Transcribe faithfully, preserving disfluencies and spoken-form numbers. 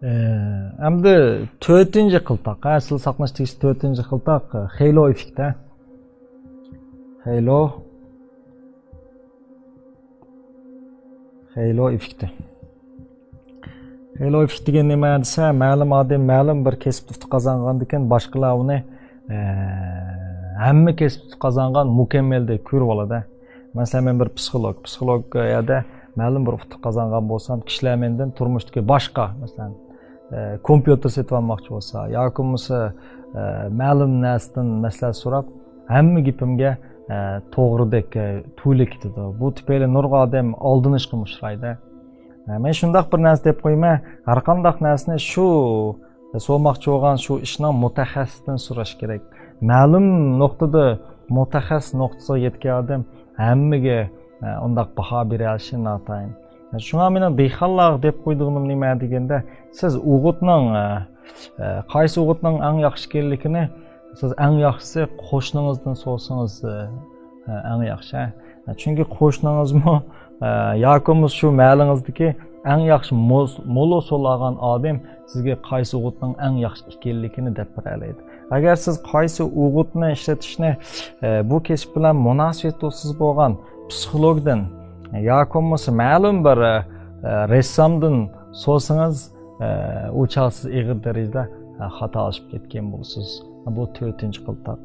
ئەمدى تۆتىنچى قىلتاق، ھە، سىلى ساقلاش تېگىشلىك تۆتىنچى قىلتاق، خېيلو ئېففېكت، ھە. خېيلو، خېيلو ئېففېكتى. خېيلو ئېففېكت دېگەن نېمە دېسە، مەلۇم ئادەم مەلۇم بىر كەسىپتە ئۇتۇق قازانغاندىكىن باشقىلار ئۇنى، ئە، ھەممە كەسىپتە ئۇتۇق قازانغان مۇكەممەلدەك كۆرۈۋالىدۇ. مەسىلەن، مەن بىر پسىخولوگ، پسىخولوگ يەردە مەلۇم بىر ئۇتۇق قازانغان بولسام، كىشىلەر مەندىن تۇرمۇشتىكى باشقا، مەسىلەن، ئە، كومپيۇتېر سېتىۋالماقچى بولسا ياكى بولمىسا، ئە، مەلۇم نەرسىدىن مەسلىھەت سوراپ، ھەممە گېپىمگە، ئە، توغرىدەك، ئە، تۈۋلەپ كېتىدۇ. بۇ تۈپەيلى نۇرغۇن ئادەم ئالدىنىشقا ئۇچرايدۇ. ئە، مەن شۇنداق بىر نەرسە دەپ قويىمەن، ھەر قانداق نەرسىنى شۇ سورىماقچى بولغان شۇ ئىشنىڭ مۇتەخەسسىسىدىن سوراش كېرەك. مەلۇم نۇقتىدا مۇتەخەسسىس نۇقتىسىغا يەتكەن ئادەم ھەممىگە، ئە، ئۇنداق باھا بېرەلىشى ناتايىن. شۇڭا مېنىڭ دېھقانلارغا دەپ قويىدىغىنىم نېمە دېگەندە، سىز ئوغۇتنىڭ، ئە، ئە، قايسى ئوغۇتنىڭ ئەڭ ياخشى ئىكەنلىكىنى سىز ئەڭ ياخشىسى قوشنىڭىزدىن سورىسىڭىز، ئە، ئەڭ ياخشى. چۈنكى قوشنىڭىزمۇ، ئە، ياكى بولمىسا شۇ مەھەللىڭىزدىكى ئەڭ ياخشى موز-، موللا سولاغان ئادەم سىزگە قايسى ئوغۇتنىڭ ئەڭ ياخشى ئىكەنلىكىنى دەپ بېرەلەيدۇ. ئەگەر سىز قايسى ئوغۇتنى ئىشلىتىشنى، ئە، بۇ كەسىپ بىلەن مۇناسىۋەتلىك بولغان پسىخولوگدىن ياكى بولمىسا مەلۇم بىر، ئە، رەسسامدىن سورىسىڭىز، ئە، ئۇ چاغ سىز ئېغىر دەرىجىدە، ئە، خاتالىشىپ كەتكەن بولىسىز. بۇ تۆتىنچى قىلتاق.